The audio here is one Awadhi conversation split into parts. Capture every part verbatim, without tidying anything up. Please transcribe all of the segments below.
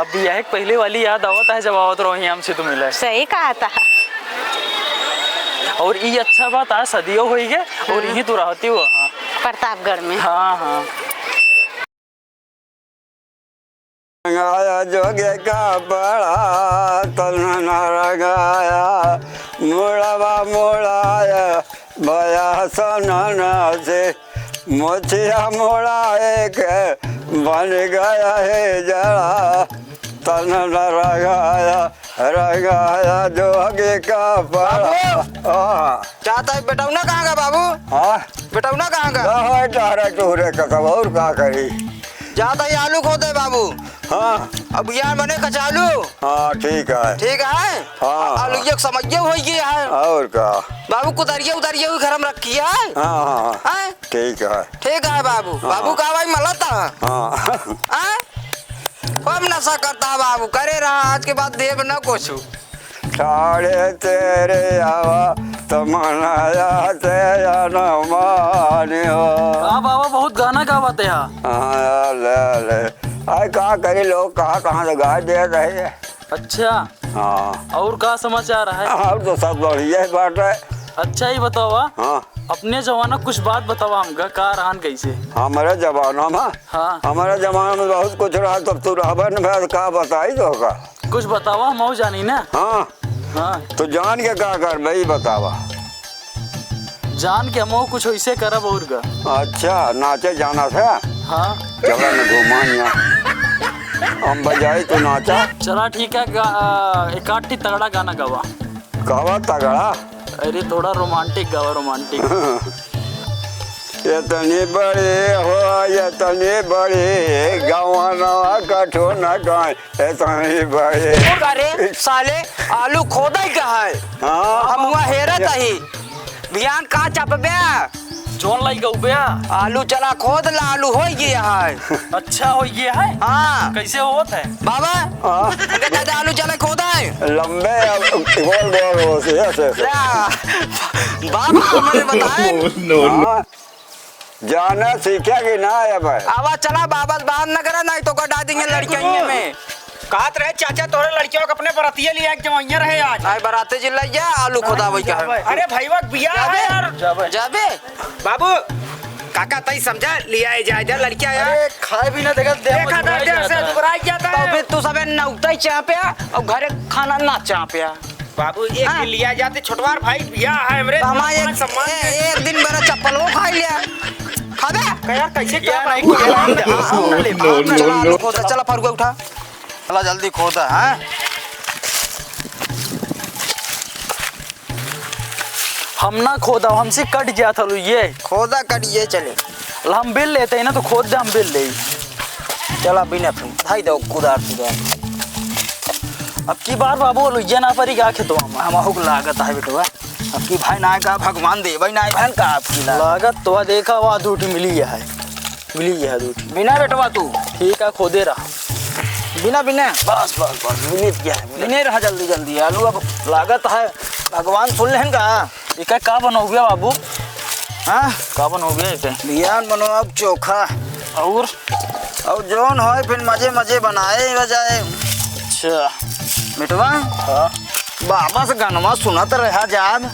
अब बियाहे के पहिले वाली याद आवत है, जब आवत रहो हियाँ हमसे तू मिले। सही कहा था। और ई अच्छा बात, आज सदियों होई गए और हम्म। यहीं तू रहती हो। हाँ। प्रतापगढ़ में। हाँ, हाँ। रंगाया जोगे कपड़ा, तन न रंगाया, मुड़वा मुड़ाया, भया सनन से, मोछिया मुड़ाए के, बन गया है जड़ा, तन न रंगाया, रंगाया जोगे कपड़ा। बाबू! हाँ। चाहता है बेटौना कहाँ गा बाबू? हाँ? बेटौना कहाँ गा? हाँ, टहरा टुहरे का सब, और का करी? जाता ही आलू खोदे बाबू। हाँ। अब यार मने कचालू। हाँ, ठीक है। ठीक है? हाँ, आलू हाँ। एक समझे होई गया है। और का? बाबू कुदरिया उदरिया भी घर में रखी है। हाँ, हाँ, हाँ। हैं? ठीक है। ठीक है बाबू। हाँ। बाबू का भाई मलता? हाँ। हैं? कम नशा करता है बाबू, करे रहा, आज के बाद देब न कुछ। ठाड़े तेरे आवा, तमन्ना से अनुमान हो। का बाबा, बहुत गाना गावत है। हाँ, ले, ले। अरे का करी, लोग कहाँ, कहाँ से गा दे रहे हैं। अच्छा। हाँ। और का समाचार है? और तो सब बढ़िया ही बात है। अच्छा, ही बतावा। हाँ। अपने जमाना कुछ बात बतावा हमका, का रहन कैसे? हमारे जमाना में? हाँ। हमारे जमाना में बहुत कुछ रहा, तब तू रहबे न भैया, का बताई तो का? कुछ बतावा, हम जानी ना। हाँ। हाँ। तो जान के का करबे, ई बतावा। जान के हम कुछ वैसे करब और का। अच्छा, नाचे जाना था? हाँ। चला न घुमा यहाँ। हम बजाई तो नाचा। चला ठीक है, गा-, एक आध ठी तगड़ा गाना गावा। कहवा तगड़ा? अरे थोड़ा romantic गावा, romantic। इतनी बड़ी हो, इतनी बड़ी, गवनवा कठो न गाए। ए, तनी भाई। अरे साले, आलू खोदे का है? हाँ। हम हुआ हेरत ही। बिहान का चपबे? जौन लाई गऊ बे। आलू चला खोद ला, आलू होई गया है। अच्छा, होई गया है? हाँ। कैसे होत है? बाबा, हाँ। अगर दादा आलू चला खोदा है। लंबे, गोल गोल हो से, ऐसे, ऐसे। ला, बाबा हमरे बताए। No, no। हाँ। जाना सीखे कि ना है भाई? आवा चला बाबा से बात न करा, नहीं तो का डाल देंगे अरे लड़कियां गुरु, में। कहत रहे चाचा तोहरे लड़कियों के अपने बरातिये लिया, एक जवैया रहे आज। नहीं बराते जी लइ जा, आलू खोदावे के है। अरे भईवा बियाह है यार। जाबे। जाबे। बाबू, काका तई समझा, लिया जाए जा लड़कियां यार। अरे खाए भी ना देखा, देह देखा मजबूराई जाता है। दुबराई जाता है। तो फिर तू सबे नौतई चाह पे आ, और घरे खाना ना चाह पे आ। बाबू, एक हाँ। दिन लिया जाते छोटवार भाई, बियाह है हमरे, तो हमारे मान एक, सम्मान ए-, है। एक दिन मेरा चप्पल वो खाई लिया। खाबे? का यार, कैसे क्या क्या भाई? नहीं, क्या नहीं, नहीं, हाँ, नहीं, नहीं, चला, नहीं, आलू नहीं। खोदा, चला, फरुआ उठा। चला, जल्दी खोदा, हाँ? हम ना खोदा, हमसे कट गया था लो ये। खोदा कट ये चले। हम बिल लेते हैं ना, तो खोद दे, हम बिल ले। चला बिना फिर, धाई दो कुदार तुदार। अब की बार बाबू लोहिया ना परी का खेतवा में? हम अहुक लागत है बेटवा। अब की भाई ना का भगवान दे भाई ना भाई का आपकी ला। लागत तो देखा हुआ दूठी मिली है, मिली है दूठी। बिना बेटवा तू। ठीक है, खोदे रहा। बिना, बिना। बस, बस, बस, मिली गया है, मिली। बिने रहा जल्दी, जल्दी। आलू अब लागत है, भगवान सुन लेन का? इका का बनोगे बाबू? हाँ? का बनोगे इके? बिहान बनवाब चोखा। और? और जौन होय फिर मजे मजे बनाए बजाए। अच्छा। बेटवा? हाँ। बाबा से गनवा सुनत रहा जाब।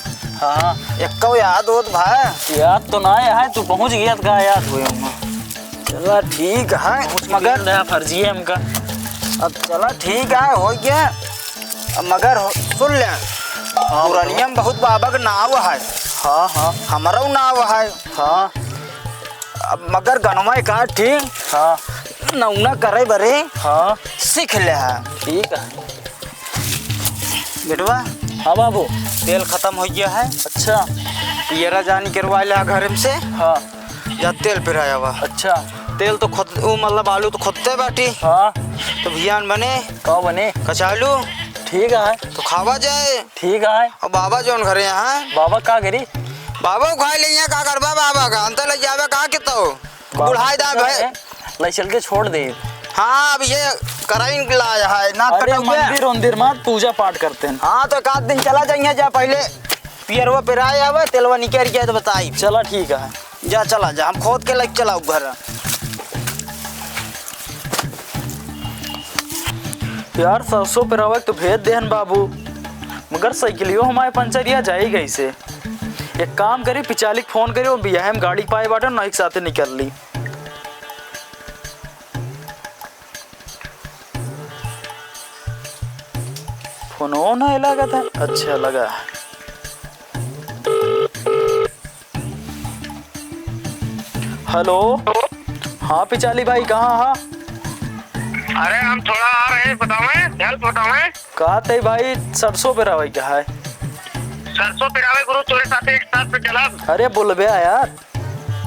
हाँ। एक्को याद होत भा? याद तो ना है, तू पहुँच गया तो का याद हुए होंगे। चला ठीक है, पहुँच मगर गया, फर्जी है हमका। अब चला ठीक है, हो गया। अब मगर हो, सुन ले, हाँ, पुरनिया में बहुत बाबा के नाव है। हाँ, हाँ। हमरो नाव है। हाँ। अब मगर गनवा एक आध ठी हाँ। नौना करे बरे हाँ। सीख ले है। ठीक है। बेटवा। हाँ बाबू। तेल खतम हो गया है। अच्छा। पियरा जानी करवा ले घर में से। हाँ। जा तेल पिराया बा। अच्छा। तेल तो खुद, उ मतलब आलू तो खुदते बाटी। हाँ। तो भियान बने। का बने? कचालू। ठीक है। तो खावा जाए। ठीक है। और बाबा जौन घरे हैं। बाबा का करी? बाबा को खाए ले यहाँ का करबा बाबा का? अंतर ले जावे का के तो? बाबा बुढ़ाई दा का भाई। है? ले चल के छोड़ दे। हाँ, अब ये कराइन लाया है, ना अरे कटौतिया। मंदिर उंदिर मत, पूजा पाठ करते हैं। हाँ, तो एक आध दिन चला जाइए जा पहले। पियरवा पे राय आवे, तेलवा निकल गया तो बताई। चला ठीक है। जा, चला जा, हम खोद के लेके चलाऊ घर। यार, सरसों पेरावे के तो भेज देहन बाबू, मगर साइकिलियो हमारे पंचर या जाई गई से। एक काम करी, पिचाली के फोन करी, वो बियाहे में गाड़ी पाए बाटे, ना एक साथे निकल ली। फोनो ना लगा था। अच्छा लगा। हेलो। हाँ पिचाली भाई, कहाँ हा? अरे हम थोड़ा आ रहे, बतावे, हेल्प बतावे। का तई भाई, सरसों पेरावे का है? सरसों पेरावे गुरु, तोरे साथे एक साथ पे चलब। अरे बोलबे यार।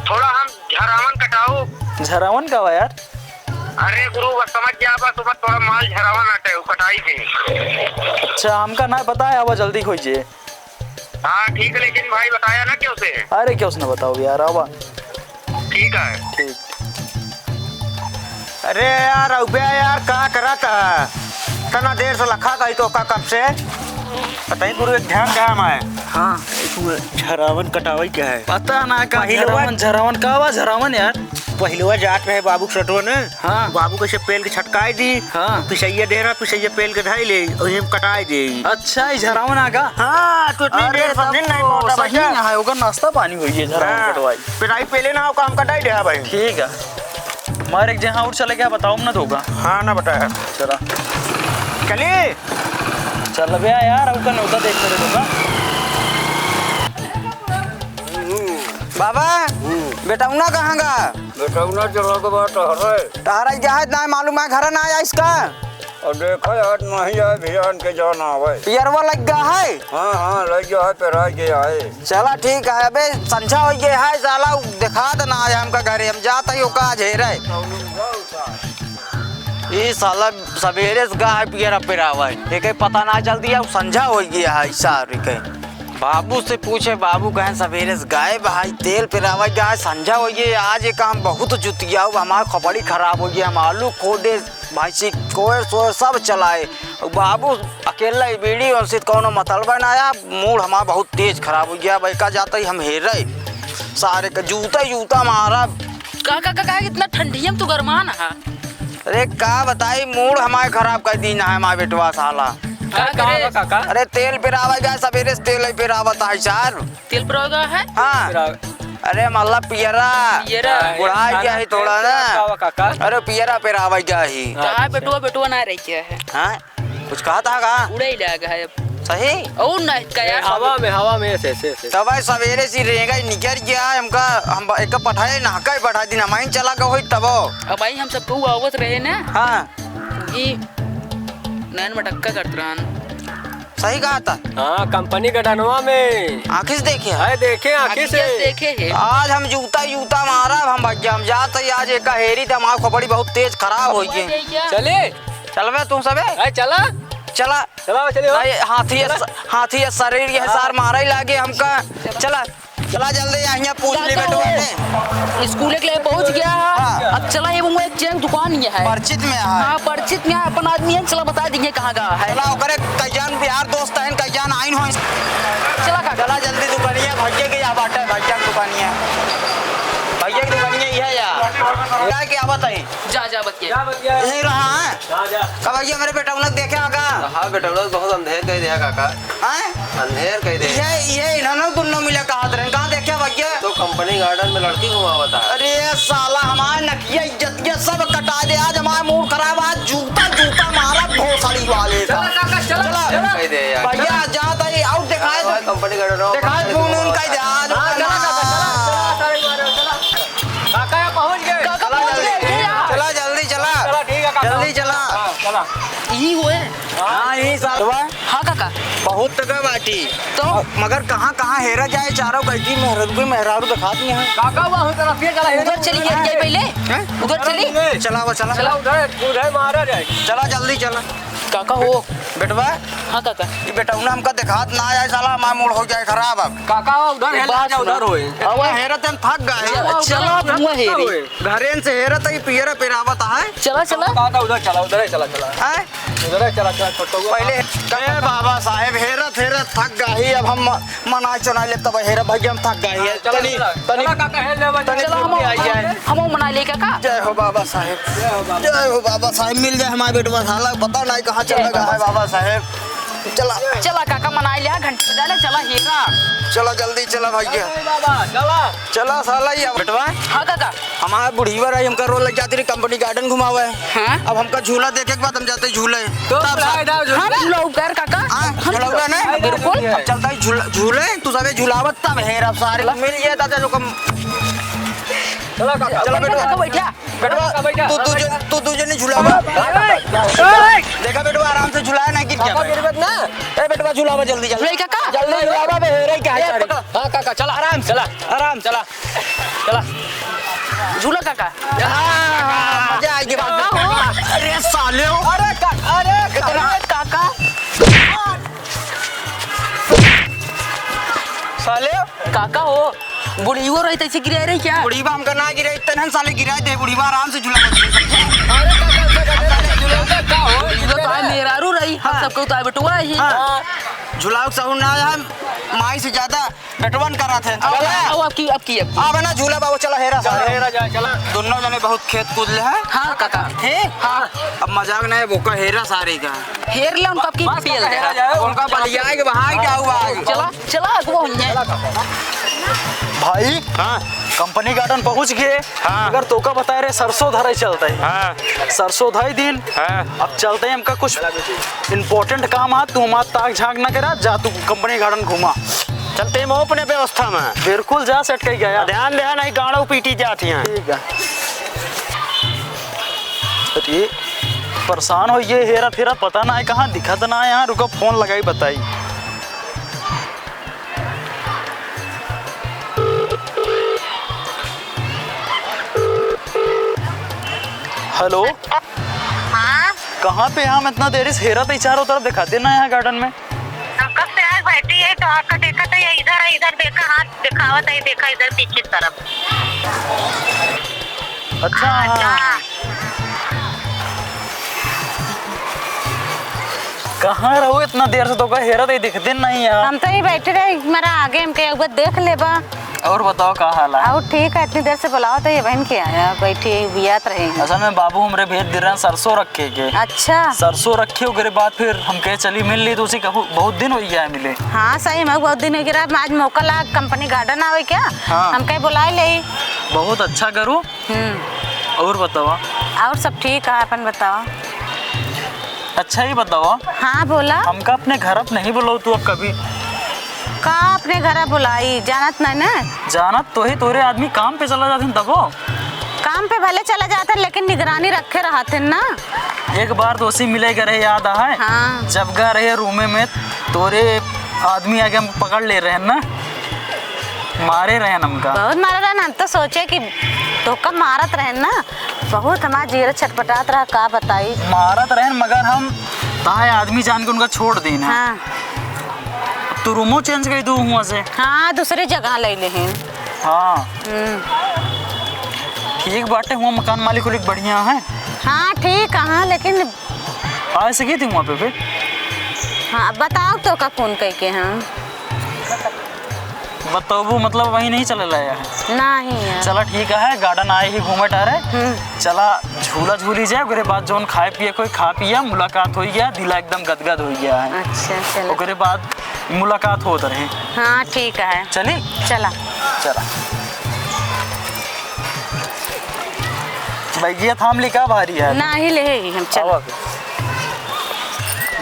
थोड़ा हम झरावन कटाऊ। झरावन का बा यार? अरे गुरु, बस समझ गया, बस बस थोड़ा माल झरावन हटे, वो कटाई थी। अच्छा, हमका ना पता है, अब जल्दी खोइजे। हाँ ठीक है, लेकिन भाई बताया ना क्यों से? अरे क्यों से ना बताओ यार, आवा। ठीक है। ठीक। अरे यार, अउबे यार, का करत है? इतना देर से लखा गई तो का कब से? पता ही गुरु, एक ध्यान द्या हमारे। हाँ। एक वो झरावन कटावई का है। पता ना का पहिलवा झरावन, झरावन का बा झरावन यार? पहिलवा जात रहे बाबू के सटवा ने। हाँ। बाबू के से पेल के छटकाई दी। हाँ। पिसैया दे रहा, पिसैया पेल के धई ले, ओही में कटाई दे। अच्छा, ई झरावन आ गा? हाँ, तू इतनी अरे देर तब समझे नहीं तो पहुंचा सही बच्चा। ना है, ओकर नाश्ता पानी होई है, झरावन हाँ। कटवाई। पिटाई पेले ना हो, काम कटाई दे, हाँ भाई। ठीक है। मारे एक जहाँ और चले गया, बताओ ना तो का। हाँ, ना बताया। चला। चली। चल बे यार, अब का न्योता देख करे तो का। बाबा, हम्म। बेटौना कहाँ गा? बेटौना चला के बा टहरे। टहरे गया है, ना मालूम है, घर ना आया इसका। और देखो यार, नहीं आए, भियान के जान आवे। पियरवा लग गया है? हाँ, हाँ, लग गया है, पेराई गया है। चला ठीक है, अबे संझा हो गया है, साला देखा तो ना आया हमका घरे, हम जात ही ओका आज हेरे। ई साला सबेरे से गा है पियरा पेरावे, एके पता ना चल दिया, उ संझा हो गया है सारे के। बाबू से पूछे, बाबू कहें सबेरे से गायब है, तेल पेरावे गा है, संझा हो गया, आज एका हम बहुत जुतिया, हमार खोपड़ी खराब हो गया, हम आलू खोदे, भैंसी कोयर सोयर सब चलाए। बाबू अकेला ही बीड़ी और से कौनो मतलब ना आया, मूड हमार बहुत तेज खराब हो गया, भाई का जाता ही हम हेरे, सारे का जूता जूता मारा। का, का, का, का, इतना ठंडिया में तू गरमान हा? अरे का बताई, मूड हमारे खराब कर दी ना है हमारे बेटवा साला। का का करे? बा काका? अरे तेल पेरावे गया, सबेरे से तेल ही पेरावत है सार। तेल पेरावे गया है? हाँ। पेरावे। अरे मतलब पियरा। पियरा। बुढ़ा गया है थोड़ा ना। का बा काका? अरे पियरा पेरावे गया ही। का अच्छा। बेटुआ, बेटुआ ना रही क्या है? हाँ? कुछ कहा था का? उड़े ही लग है अब। सही? और ना इसका यार। हवा में, हवा में ऐसे, ऐसे, ऐसे। तब भाई सबेरे से रेंगा ही निकल गया है हमका, हम एक पठाए ना, कई पठा दिन हम ही चला गए होई तब। अब भाई हम सबको आवत रहे ना। हाँ। ई नैन मटक्का करत रहन। सही कहा था। हाँ, कंपनी गढ़नवा में। आँखी से देखे हैं? अरे देखे, आँखी आँखी से। से देखे हैं। आज हम जूता, जूता मारा, हम भाग गया, हम जात ही आज एक हेरी त हमार खोपड़ी बहुत तेज खराब हो गई। चले। चलबे तू सबे? अरे चला। चला। चला, चले हो। नहीं, हाथी है चला। स-, हाथी है शरीर, ये चला। सार मारा ही लागे हमका। चला। चला जल्दी, यहाँ पूछ ली बेटवा ने। स्कूल के लिए पहुँच गया है। हाँ। अब चला, ये वो एक चैन दुकान ये है। परिचित में है। हाँ, परिचित में है, अपन आदमी है, चला बता देंगे कहाँ का है। चला, ओकरे कई जन यार दोस्त हैं, कई जन आइन हो। चला काका। चला जल्दी दुकानिया, भैया के यहाँ बाटे, भैया की दुकानिया। भैया की दुकानिया ये है यार। क्या क्या बताई? जा, जा, बतिया। यही रहा है। जा, जा। का भैया मेरे बेटौना देखे आगा? हाँ, बेटौना बहुत अंधेर कह दिया काका। हैं? अंधेर कह दे। ये, ये इन्होंने दोनों मिले कहा थे, कहाँ देखे भैया? तो कंपनी गार्डन में लड़की घुमावता है। अरे साला, हमारे नकिया इज्जत के सब कटा दे। आज हमारा मूड खराब, आज जूता, जूता मारा भोसड़ी वाले का। चला काका, चला, चला। चला। कह दे यार। भैया, जा ताई, आउट दिखाए हाँ, दो। कंपनी गार्डन में दिखाए, फोन, वोन कह दे, आज हाँ, चला काका, चला, चला, सारे मारो, चला। काका पहुँच गए। काका पहुँच गए, चला, चला। चला, जल्दी चला। चला, ठीक है, काका। जल्दी चला। हाँ, चला। यही हुए? हाँ, यही साल हुआ। हाँ, काका। बहुत तगड़ा बाटी। तो? मगर कहाँ, कहाँ हेरा जाए, चारों गलती मेहरारू के मेहरारू दिखात नहीं है। काका, वहाँ तरफ ये चला, उधर चली, हेरा ये पहले। हैं? उधर चली। चला, वो चला। चला, उधर, उधर मारा जाए। चला, जल्दी चला। काका हो। बेटवा। हाँ काका। ये बेटौना हमका दिखात ना आए साला, हमारा मूड हो जाए खराब अब। काका हो, उधर हेरा बात जा, उधर सुना। होए। अब हेरा ते हम थक गए। चला, चला, अब हुआ हेरी। घरेन से हेरा त ई पियरा पेरावत है। चला, चला। काका उधर चला, उधर ही चला, चला। हैं? इधर चला, चला, छोटू। पहले ए बाबा साहेब, हेरत हेरत थक गई। अब हम म-, मनाई चुनाई लेब, तब हेरब भैया, हम थक गई है। चला, तनी, चला। तनी, चला काका, हेर लेबा, तनी चला। चला, छुट्टी हम, आई जाए। हम, हम मनाई ले काका। जय हो बाबा साहेब। जय हो बाबा। जय हो बाबा साहेब, मिल जाए हमारे बेटवा, साला पता नहीं कहाँ चला गया है बाबा साहेब। चला। चला काका, मनाई लिया, घंटी बजा ले, चला हेरा। चला जल्दी चला भैया। अरे बाबा, चला। चला साला ये बेटवा। हाँ काका। हमारा बुढ़ीवा रही, हमका रोज लग जाती रही कंपनी गार्डन घुमावे। हाँ। अब हमका झूला देखे के बाद हम जाते झूले। तो तब सा- झूला इधर झूला। हम झूला उकर काका। हाँ, हम झूला उकर ना? बिल्कुल। अब चलता है झूला, झूले, तू सबे झूलावत तब हेरा सारे मिल गए दादा लोग हम। चला काका, चला चला बेटवा। काका, बैठा। बेटवा, तू, तू जो, तू, तू जो नहीं झुलावा। देखा बेटवा, आराम से झुलाया, नहीं गिर गया काका, भाई। गिरबत ना। ए बेटवा, झुलावा जल्दी, जल्दी। लइका का? जल्दी झुलावा बे, हेरे क्या है ए, सारे? पकड़। हाँ काका, चला। आराम से। चला, आराम से। चला, चला। झूला काका। हाँ, मजा आएगी बात में। काका हो। अरे साले हो। अरे का-, अरे का-, अरे काका। साले। काका हो, बुढ़ीवो रही तैसे गिराए रही क्या? बुढ़ीवा हमका ना गिराए, इतने साले गिराए दे, बुढ़ीवा आराम से झूला बन गई। अरे काका, ऐसा करते हैं, झूला का हो? ये तो तार मेहरारू रही, हम हाँ। सबको तार बेटुआ ही। हाँ। झुलाओ सहू ना है, माई से ज्यादा बेटवन करा थे। अब, चला। अब, अब की, अब की, अब की। अब ना झूला बाबू, चला हेरा चला, सारे। हेरा जाए, चला। दोनों जने बहुत खेत कूद ले हैं। हाँ काका। ठीक? हाँ। अब मजाक नहीं, बोका हेरा सारे का। हेर ले उनका की बस, पेल दे। हेरा जाए, अब उनका बलिया के वहाँ ही जाऊँ आगे। चला। चला, अगुआ हुइये। भाई, हाँ। कंपनी गार्डन पहुँच गए। हाँ। अगर तोका बताए रहे, सरसों धरे चलते हैं। हाँ। सरसों धरे दिन। हाँ। अब चलते हैं, हमका कुछ important काम आ, तू हमार ताक झांक ना करा, जा तू कंपनी गार्डन घूमा। चलते हैं, हम अपने व्यवस्था में। बिल्कुल जा, सेट कई गया। ध्यान दे, नहीं गाड़ो पीटी जाती हैं। ठीक है। अरे, परेशान हो ये हेरा फेरा, पता ना है कहाँ, दिखत ना है यहाँ। रुको, फोन लगाई, बताई। हेलो। हाँ? कहाँ पे? हम इतना देर से हेरा थे, चारों तरफ दिखाते ना यहाँ गार्डन में। हम कब से आए बैठी है, तो आपका देखा था, ये इधर है, इधर देखा, हाथ दिखावा था, ये देखा इधर पीछे तरफ। अच्छा, हाँ, हाँ। अच्छा। कहाँ रहो इतना देर से, तोका हेरा थे, दिखते नहीं यार। हम तो ही बैठे रहे, हमारा आगे हमके एक बार देख लेबा। और बताओ, का हाल है? और ठीक है, इतनी देर से बुलाओ तो ये बहन के आया, बैठी बियात रहे। असल में बाबू हमरे भेज दे रहे हैं सरसों रखे के। अच्छा। सरसों रखे, ओकरे बाद फिर हम कहे चली मिल ली, तो उसी का बहुत दिन हो गया है मिले। हाँ, सही में बहुत दिन हो गया, आज मौका ला कंपनी गार्डन आवे क्या? हाँ। हम कहे बुलाए ले। बहुत अच्छा करू। हम्म। और बतावा? और सब ठीक है, अपन बतावा। अच्छा, ये बतावा। हाँ, बोला। हमका अपने घर अब नहीं बुलाओ तू अब कभी। का अपने घर बुलाई, जानत नहीं ना? जानत तो ही, तोरे आदमी काम पे चला जाते हैं तबो। काम पे भले चला जाते हैं, लेकिन निगरानी रखे रहते हैं ना। एक बार तो उसी मिले गए रहे, याद आ है? हाँ। जब गए रहे रूमे में, तोरे आदमी आके हम पकड़ ले रहे हैं ना, मारे रहे हैं हमका। बहुत मारे रहे ना, हम तो सोचे कि तोका मारत रहे ना। बहुत हमार जीरा छटपटात रहा, का बताई। मारत रहन, मगर हम ताहे आदमी जान के उनका छोड़ देन है। हाँ। तू रूमो change कर दू हुआ से। हाँ, दूसरी जगह ले ले हैं। हाँ। हम्म। ठीक बाटे, हुआ मकान मालिक उलिक बढ़िया है। हाँ, ठीक है, हाँ, लेकिन आए सकी थी वहाँ पे फिर? हाँ, बताओ तोका फोन करके, हाँ। बताओ, मतलब वहीं नहीं चले लाया है? नहीं है। चला ठीक है, गार्डन आए ही घूमे टहरे। हम्म। चला झूला झूली जाए, ओकरे बाद जौन खाए पिए कोई खा पिए, मुलाकात हो गया, दिला एकदम गदगद हो गया है। अच्छा, चलो। ओकरे बाद मुलाकात होत रहे। हाँ, ठीक है। चली? चला। चला। बैगिया थाम ली का भारी है? नहीं ले ही हम, चला। आवा।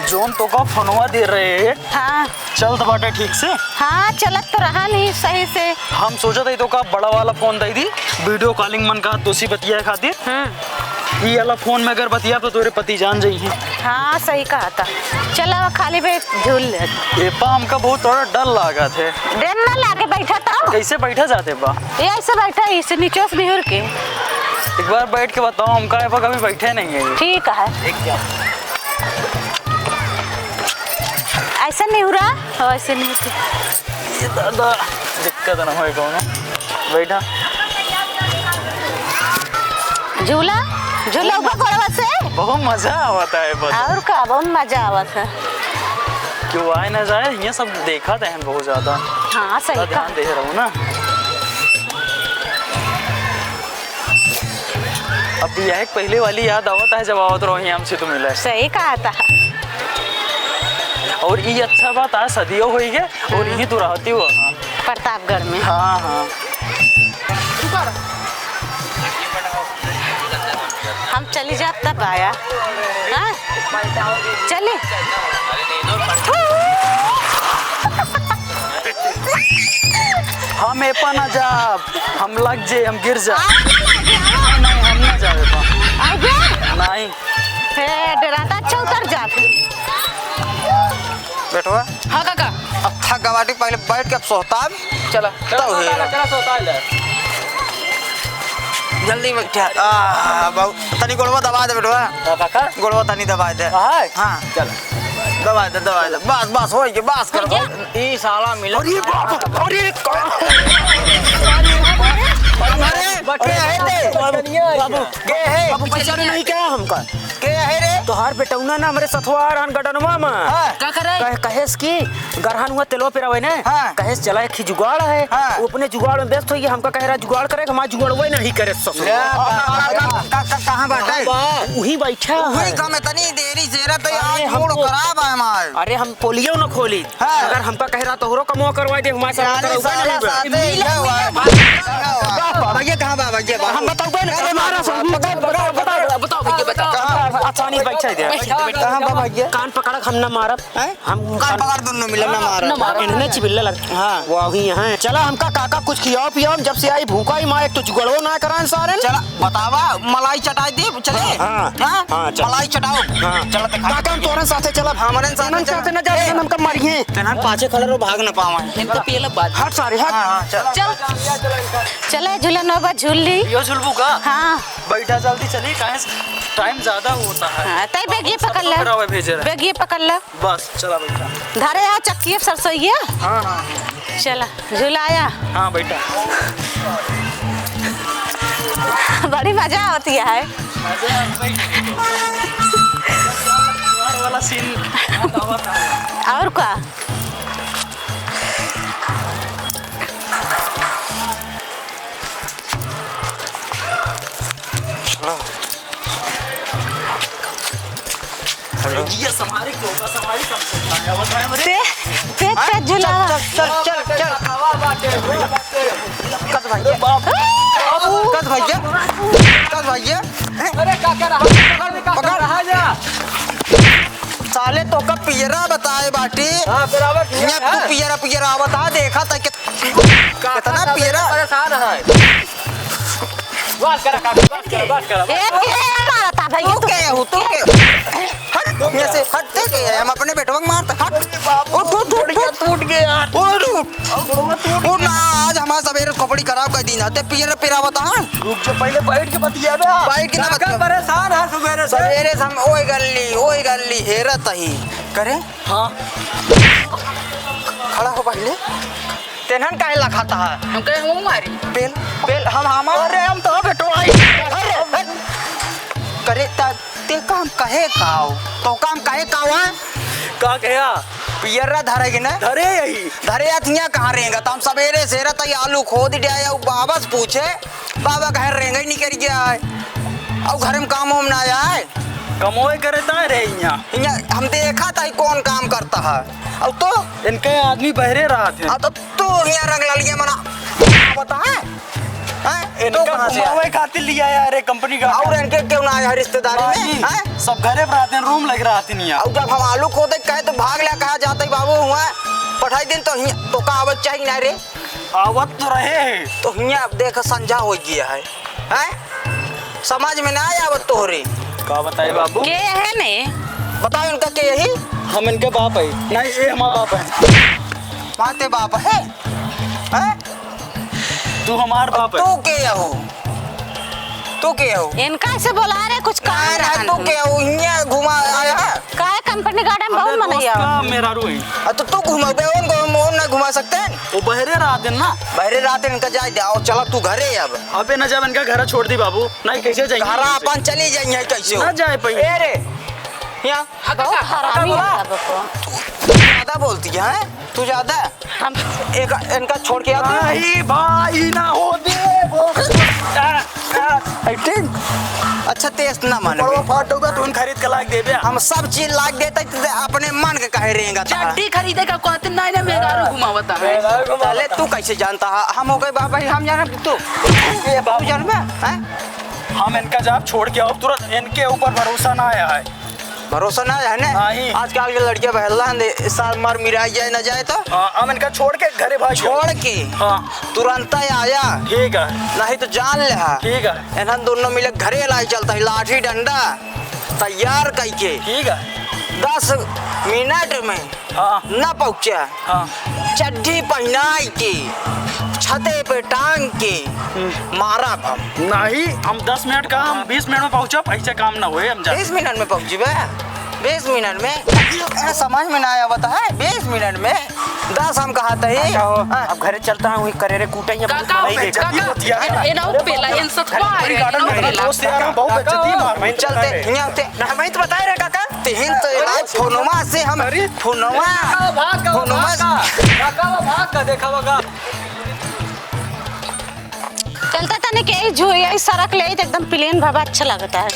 जौन तोका फोनवा दे रहे। हाँ। चलत बाटे ठीक से? हाँ, चलत तो रहा नहीं सही से। हम सोचत हई तोका बड़ा वाला फोन दे दी, video calling मन का दोसी बतिया खातिर। हम्म। ई वाला फोन में अगर बतिया तो तोरे पति जान जाई हैं। हाँ, सही कहा था। चला, खाली बे झूल ले। ए पा, हमका बहुत थोड़ा डर लागत है। डर ना लागे, बैठा तो। कैसे बैठा जाते बा? ये ऐसे बैठा, इसे नीचे से निहुर के। एक बार बैठ के बताओ, हमका ए पा कभी बैठे नहीं है। ठीक है। ऐसे निहुरा, हाँ, ऐसे निहुर के। ये दादा, दिक्कत ना होए कौनो। बैठा। झूला, झूला ऊपर गोड़वा से। बहुत मजा आवत है, बहुत। और का, बहुत मजा आवत है। क्यों आए ना जाए, ये सब देखत हैं बहुत ज्यादा। हाँ, सही थोड़ा ध्यान कहा। दे रहू ना। अब यह एक पहले वाली याद आवत है, जब आवत रहो यहाँ हमसे तो मिले। सही कहा था। और ये अच्छा बात, आज सदियों होई है और हम्म। यही तो रहती हुआ। प्रतापगढ़ में। हाँ, हाँ। हम चली जाब तब आया। हाँ? चली। हम एपा ना जाब, हम लग जे, हम गिर जा। आओ ना, आओ। नहीं, हम ना जाबे एपा। आगे? नहीं। हे, डराता, अच्छा उतर जा फिर। बेटवा। हाँ काका। अब थक गवाटी, पहले बैठ के अब सोहताब। चला। तब चला, होई। चला, चला, सोहताब ले। जल्दी बैठा। आ, बाबू, तनी गोड़वा दबा दे बेटवा। हाँ, काका। गोड़वा तनी दबा दे। हाँ। हाँ। चला। दबा दे, दबा दे। बस, बस, होई के, बस कर। होई के? ई साला मिला। अरे बाप, अरे का-, अरे, बच्चे अरे, हैं ते। बाबू, बाबू, के है? बाबू, पहचाने नहीं क्या हमका? के है रे? तोहार बेटौना ना हमरे सथवा रहन गडनवा में। हाँ। का करे? कहे, कहेस कि गरहन हुआ तेलवा पेरावे ने। हाँ। कहेस चला एक ही जुगाड़ है। हाँ। वो अपने जुगाड़ में व्यस्त होइए, हमका कहे रहा जुगाड़ करे, हमारा जुगाड़वा ही नहीं करे ससुर। या बात। का, का, का, कहाँ बाटे? कहाँ बा? वही बैठा वही है। का में तनी देरी से रहत है, अरे आज मूड हमको खराब है हमार। अरे हम पोलियो न खोली। हाँ। अगर हमका कहे रहा तोहरो कमवा करवा दे, हमारे साथ अरे करवा साला नहीं बा। साथे मिला, क्या हुआ? मिला, मिला। भैया कहाँ बा भैया? हम बताओ बे, अरे मारा सो, बताओ, बताओ, बताओ, बताओ, बताओ भैया, बताओ। कहाँ? अच्छा, नहीं, बैठे दे। बैठ, बैठ, कहाँ बा भैया? कान पकड़, हम ना मारब। हैं? हम कान कान पकड़ दोनों मिले, ना मारब। ना मारब। इन्हें चिबिल्ला लग। हाँ। वही हैं। चला, हमका काका कुछ खियाओ पियाओ, जब से आई भूखा ही माँ, एक तो जुगड़ो ना करान सारे। चला, बतावा, मलाई चटाई दे, चले? हाँ, हाँ? हाँ, चल। मलाई चटाओ। हाँ। चला, देखा। काका, हम तोरन साथे चलब। हमरन साथे इन्हन चल। साथे ना जा, ए। इन्हन हमका मारिहे। तेनहन पाछे खड़ा रहो, भाग ना पावा। इनका पेला बात। हट सारे, हट। हाँ, हाँ, चल। चल। चले, झूलन बाबा, झूल ली। यो झुलबू का? हाँ। बैठा, जल्दी चली, काहे से टाइम ज्यादा होता है। हाँ, तै बैग ये पकड़ ले। करावे भेजे रहे। बैग ये पकड़ ले। बस, चला बैठा। धरे आ चक्की अब सरसोइया। हाँ, हाँ, हाँ। चला, झुलाया। हाँ, बैठा। बड़ी मजा आवती है। मजा आवत है। वाला सीन। और का? हेलो। ये संभारी, टोका संभारी, कम से कम। ते, ते, हाँ? ते झुलावा। चल, चल, चल, चल, चल। कस भैया। बाबू। कस भैया। कस भैया। अरे, का, का रहा? पकड़, पकड़। रहा जा। साले तोका पियरा बताए बाटी। हाँ, फिर आवे पियरा, ये तू हाँ। पियरा, पियरा बता, देखा था कि कितना पियरा। परेशान है। बस करा, काकी, बस करा, बस करा। ए, के मारता भाई तू तू? के हो, तू के हो? हट, यहाँ से हट, तू के है? हम अपने बेटवा के मारता, हट। उठ, उठ, उठ, उठ। टूट गया। उठ, उठ। उठ ना, आज हमारा सवेरे खोपड़ी खराब कर दी ना, ते पियरा, पियरा बता। रुक जा, पहले बैठ के बतिया बे। बैठ के ना काका बतिया। परेशान है सवेरे से। सवेरे से हम ओए गल्ली, ओए गल्ली, हेरत ही। करे? हाँ। खड़ा हो पहले। तेनहन काहे लखाता है? हम कहे, "हम मारी।" पेल, पेल, हम, हम, अरे, हम तो बेटवाई। अरे, अरे। करे, ता, ते काम कहे काओ? तो काम कहे काओ, हाँ? का कहे? पियरा धरे के ना? धरे यही। धरे अथिया कहाँ रहेगा? तो हम सवेरे से रहता ये आलू खोद दिया, वो बाबा से पूछे, बाबा कहे, "रेंगई निकल गया है।" और घर में काम वाम ना आए। कमोए करे ता रहे यहाँ। यहाँ हम देखा था, ये कौन काम करता है। अब तो इनके आदमी बहरे रहत हैं। अब तो तू यहाँ रंग ललिया मना बता है? हैं? तू इनका कहाँ से आया? घुमावे खातिर लिया यार, एक कंपनी का। और इनके क्यों ना आया रिश्तेदारी में? नहीं, हैं? सब घरे पर रहते हैं, रूम लग रहा थे नहीं यार। और जब हम आलू खोदे कहे तो भाग लिया, कहा जाते ही बाबू हुआ पठाई दिन तो हिया, तो का आवत चाहिए ना रे? आवत तो रहे हैं। तो हिया अब देख संझा हो गया है, हैं? समझ में ना आया आवत तोहरे। का बताए बाबू? के है ने? बताओ इनका के यही? हम इनके बाप है। नहीं, ये हमारा बाप है। माते बाप है? हैं? तू हमार बाप है। तू के हो? तू के हो? इनका से बोला रे, कुछ काम ना, ना, रहन तू दे। के हो? हिया घुमा आया है? काहे कम कंपनी गार्डन बहुत हमरे दोस्त मनई का आवत। मेहरारू है। आ, तो तू घुमाबे, उनको हम, उन ना घुमा सकते हैं? वो बहरे रहते हैं ना। बहरे रहते हैं, इनका जाए दे। और चला तू घरे अब। अबे ना जाब, इनका घर छोड़ दी बाबू। नहीं, कैसे जाएंगे? घर अपन चली जाएंगे, कैसे हो? ना जाए पाएंगे। ए रे, यहाँ। हाँ, बहुत काका, हरामी काका, है बाबू। तू ज्यादा बोलती है, हैं? तू ज्यादा। हम एक, इनका छोड़ के आओ। नहीं भाई, ना हो दे वो। Acting? अच्छा, तेज ना माने। बड़वा फाट होगा, तू खरीद के लाग देबे। हम सब चीज लाग देते, ते अपने मन के कहे रहेगा ता। चड्डी खरीदे का कहते नहीं ना, मेहरारू घुमावता है। मेहरारू घुमावता। चले, तू कैसे जानता है? हम हो गए बाबा, हम जाने तू। ये बाबू जानबे, हैं? हम इनका जाब छोड़ के आओ तुरंत, इनके ऊपर भरोसा ना आया है। भरोसा ना है ने? नहीं। आजकल के लड़के बहला हैं, साल मार मिराई जाए ना जाए तो। हाँ, हम इनका छोड़ के घरे भाग जाओ। छोड़ के? हाँ। तुरंत आया। ठीक है। नहीं तो जान ले हा। ठीक है। इन्हन दोनों मिले घरे लाई चलता है, लाठी डंडा तैयार कई के। ठीक है। दस मिनट में हाँ। ना पहुँचा। हाँ। चड्ढी पहिनाइ के, छते पे टांग के, हम्म। मारब हम। नहीं, हम दस मिनट का, हम बीस मिनट में पहुँचब, ऐसे काम ना होए, हम जा। बीस मिनट में पहुँचबे? बीस मिनट में? ए, समझ में ना आवत है, बीस मिनट में? दस हम कहत ही। अच्छा हो, हाँ। अब घरे चलता हूँ, करेरे कूटे ही काका, नहीं देखा। काका, ये ना पेला, इन सब को आए, ये ना पेला। दोस्त यार, हम बहुत बेइज्जती मार रहे हैं। चलते, हियाँ होते। ना, मैं तो बता रहे काका। तिहिन तो इलाज फोनवा से हम, अरे। फोनवा, काका, भाग का, फोनवा भाग का। काका, भाग का, देखा होगा। चलता तनी के यही झू-, यही सड़क ले, एकदम plain बाबा, अच्छा लगता है।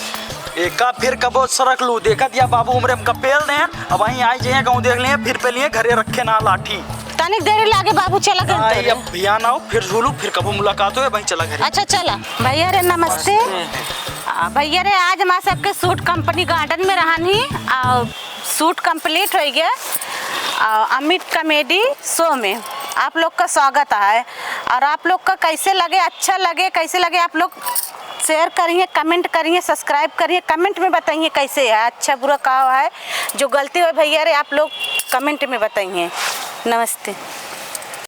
एका फिर कबो सड़क लू, देखत या बाबू उमरे हमका पेल देन, अब वहीं आई जाइए, गाँव देख लिए, फिर पे लिए, घरे रखे ना लाठी। तनिक देरी लागे बाबू, चला के आई, उतरे। अब भैया ना हो, फिर झूलू, फिर कबो मुलाकात हो, वहीं चला घरे। अच्छा, चला। भैया रे, नमस्ते। नमस्ते। आ, भैया रे, आज हमार सबके shoot company garden में रहन ही, आ, shoot complete होइ गया, आ, अमित comedy show में आप लोग का स्वागत है। और आप लोग का कैसे लगे, अच्छा लगे, कैसे लगे आप लोग share करिए, comment करिए, subscribe करिए, comment में बताइए कैसे है, अच्छा बुरा का है, जो गलती हो भैया रे आप लोग comment में बताइए। नमस्ते।